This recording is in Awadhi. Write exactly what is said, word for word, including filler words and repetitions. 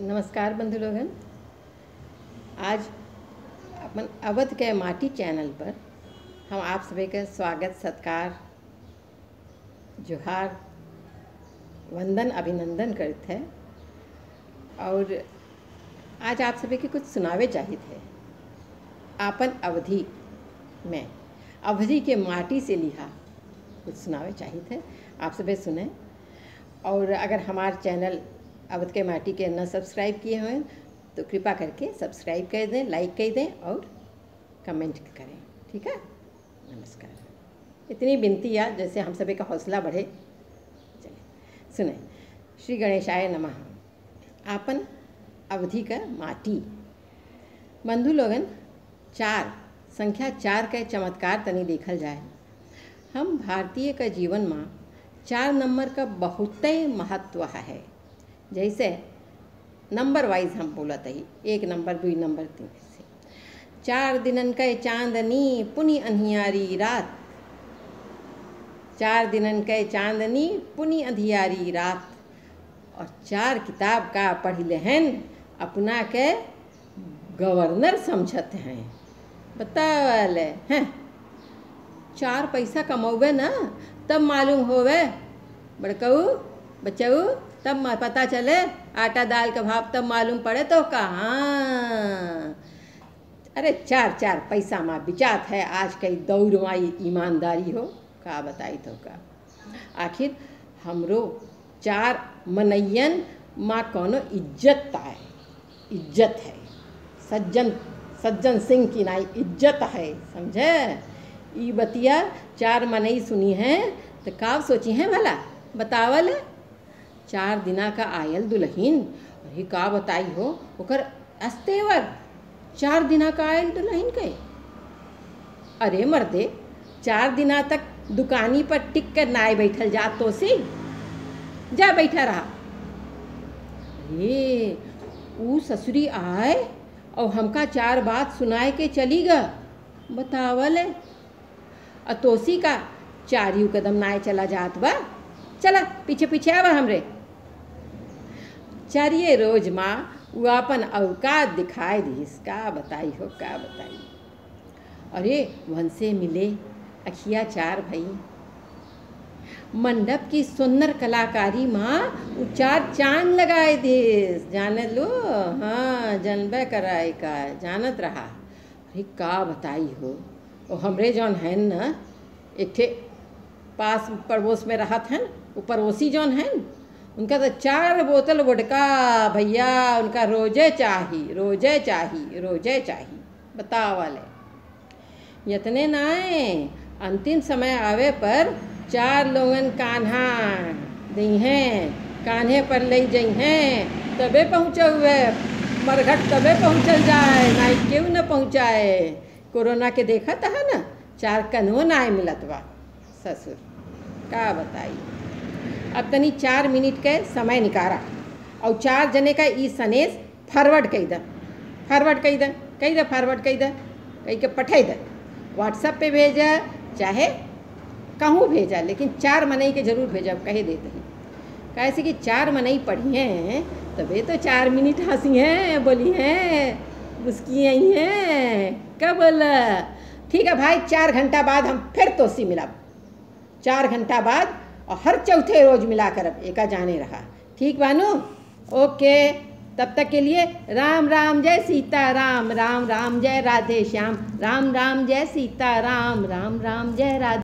नमस्कार बंधु लोगन, आज अपन अवध के माटी चैनल पर हम आप सभी के स्वागत, सत्कार, जोहार, वंदन, अभिनंदन करत है। और आज आप सभी के कुछ सुनावे चाहित है, आपन अवधी में, अवधी के माटी से लिहा कुछ सुनावे चाहित है, आप सभी सुने। और अगर हमार चैनल अवध के माटी के न सब्सक्राइब किए हुए हैं, तो कृपा करके सब्सक्राइब कर दें, लाइक कर दें और कमेंट करें, ठीक है? नमस्कार। इतनी विनती है, जैसे हम सभी का हौसला बढ़े। चलिए, सुने। श्री गणेशाय नमः। आपन अवधी का माटी। बंधु लोगन, चार, संख्या चार के चमत्कार तनी देखल जाए। हम भारतीय का जीवन में चार नंबर का बहुते महत्व है। जैसे नंबर वाइज हम बोलत हई, एक नंबर, दुई नंबर, तीन, ऐसे। चार दिनन के चांदनी, पुनि अंधियारी रात। चार दिनन के चांदनी, पुनि अंधियारी रात। और चार किताब का पढ़ि लेहन, अपना के गवर्नर समझत हैं। बतावल, हैं? चार पैसा कमौबे ना, तब मालूम होवे, बड़कऊ, बच्चऊ, तब म-, पता चले, आटा दाल का भाव तब मालूम पड़े तो का? हाँ। अरे, चार, चार पैसा मा बिचात है आज के दौर मा ई ईमानदारी हो, का बताई तो का। आखिर हमरो चार मनैयन मा कौनो इज्जत आए, इज्जत है। सज्जन, सज्जन सिंह की नाई इज्जत है, समझे? ई बतिया चार मनई सुनी हैं, त का सोची हैं भला? बतावल। चार दिना का आयल दुलहिन, अरे का बताई हो, ओकर अस्तेवर चार दिना का आयल दुलहिन के। अरे मर्दे, चार दिना तक दुकानी पर टिक के नाय बैठल जात तोसी, जा बैठा रहा। अरे, ऊ ससुरी आए और हमका चार बात सुनाए के चली गा, बतावल। अ तोसी का चारियो कदम नाय चला जात बा। चला, पीछे पीछे आवा हमरे। चारिये रोज मा उ आपन औकात दिखाए दिहिस। का बताई हो, का बताई। अरे, वनसे मिले अखिया चार भई। मंडप की सुन्नर कलाकारी मा उ चार चान लगाए दिहिस। जाने लो, हाँ, जनबे कराए का, जानत रहा। अरे का बताई हो, ओ हमरे जौन हन न, एक ठे पास पड़ोस में रहत हन, उ पड़ोसी जौन हन, उनका त चार बोतल वोडका भइया, उनका रोजे चाही, रोजे चाही, रोजे चाही। बतावा ले। यतने नाय, अंतिम समय आवे पर चार लोगन कान्हा दइहें, कान्हे पर लइ जइहें, तबे पहुँचउवे, मरघट तबे पहुँचल जाए, नाई केहू न पहुँचाए। कोरोना के देखत ह न, चार कन्हो नाय मिलत बा। ससुर, का बताई। अब तनी चार मिनट के समय निकारा अउर चार जने का ई सनेस forward कइ द, forward कइ द, कइ द, forward कइ द, कइ के पठइ द। WhatsApp पे भेजा, चाहे कहूँ भेजा, लेकिन चार मनई के जरूर भेजा, कहे देत ही। काहे से कि चार मनई पढ़िहें, तबे तो चार मिनट हँसिहें, बोलिहें, मुस्कियइहें। का बोला? ठीक है भाई, चार घंटा बाद हम फिर तोसी मिलब। चार घंटा बाद अउर हर चौथे रोज मिला करब, एका जाने रहा। ठीक बानू? OK, तब तक के लिए राम राम जय सीताराम, राम राम जय राधे श्याम, राम राम जय सीताराम, राम राम जय राधे।